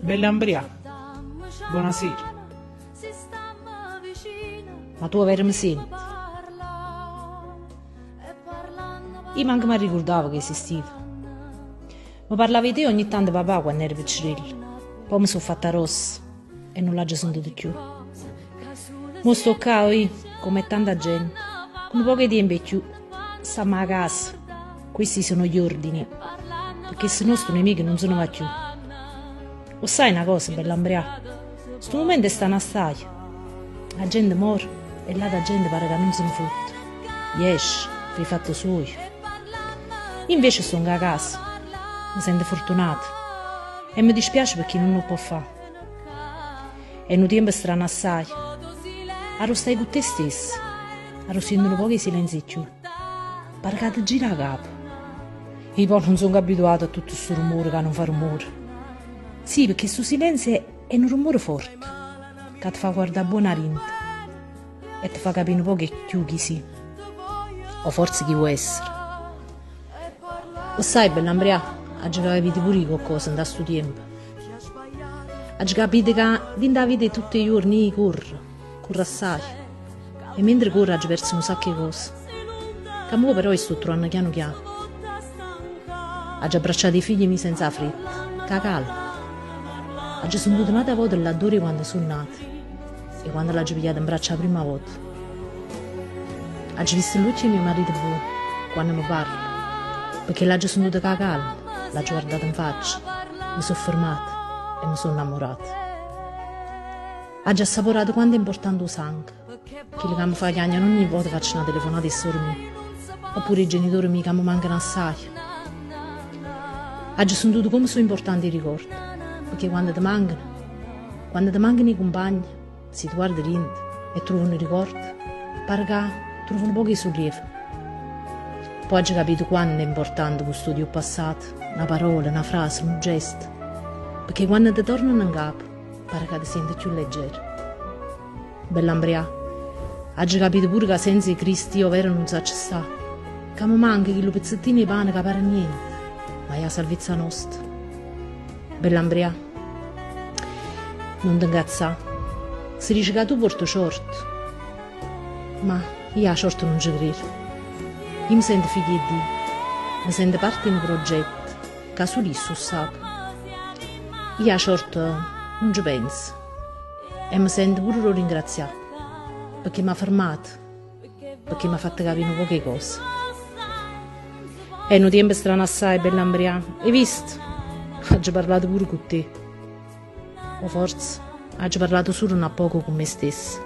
Bella 'Mbrià, bonasera. Ma tu overo me siente? Io manco m'arricurdavo che esistive. Me parlava 'e te ogni tanto papà quanno ero piccerella, po' me so' fatta grossa e nun l'aggio sentuto cchiù. Mo sto ccà, oì, comme e tanta gente, cu nu poco 'e tiempo 'e cchiù, stammo 'a casa, questi sono gli ordini, pecché si no stu nemico nun se ne va cchiù. O ssaje na cosa, bell'Ambrià? Stu mumento è strano assaje. A gente more e ll'ata gente pare ca nun se ne fotte. Jesce, fa 'e fatte suoje. Io invece stongo 'a casa, me sento furtunata e me dispiace pe chi nun 'o pò fà. È nu tiempo strano assaje, arò staje cu te stesso, arò siente nu poco 'e silenzio 'e cchiù. Pare ca te gira 'a capa. Io po' nun songo abituato a tutto stu rumore ca nun fa rumore. Sì, pecché stu silenzio è nu rumore forte ca te fa guardà buono arinto e te fa capì nu poco 'e cchiù chi si'. O forze chi vuò essere. O ssaje, bell'Ambrià, aggio capito pure io coccosa 'int'a stu tiempo. Aggio capito ca dint' 'a vita 'e tutt' 'e juorne io corro, corro assaje. E mentre corro aggio perzo nu sacco 'e cose. Ca mo però 'e sto truvanno chianu chiano. Aggio abbracciato 'e figlie miei senza 'a fretta, cu 'a calma. Aggio sentuto n'ata vota l'addore 'e quando so' nata e quando l'aggio pigliata 'mbraccio 'a primma vota. Aggio visto ll'uocchie 'e mio marito buono quanno me parla, pecché l'aggio sentuto cu 'a calma, l'aggio guardato 'nfaccia, me so' fermata e me so' 'nnammurata. Aggio assaporato quanto è importante 'o sangue, chillo ca me fa chiagnere ogni vota faccio na telefonata 'e sore mie, oppure 'e genitori miei ca me mancano assaje. Aggio sentuto comme so' importante 'e ricorde, pecché quando te mancano, quando te mancano 'e cumpagne, si te guarde dinto e truove nu ricordo, pare ca truove nu poco 'e sullievo. Po' aggio capito quanto è importante custodì 'o passato, na parola, na frase, nu gesto, pecché quanno te tornano 'ncapa, Pare ca te siente cchiù leggero. Bell'Ambrià, aggio capito pure ca senza 'e Cristo io overo nun saccio stà, ca me manca chillu pezzettino 'e pane ca pare niente, ma è 'a salvezza nosta. Bell'Ambrià, nun te 'ncazzà, se dice ca tu puorte ciorta, ma io 'a ciorta nun ce credo. Io me sento figlio 'e Dio, me sento parte 'e nu progetto. Ca sul isso 'o ssape. Io 'a ciorta nun ce penzo e me sento pure d' 'o ringrazià pecché m'ha fermato, pecché m'ha fatto capì nu poco 'e cose. È nu tiempo strano assaje, bell'Ambrià, 'e visto? Aggio parlato pure cu te. O forze aggio parlato sulo n'appoco cu me stessa.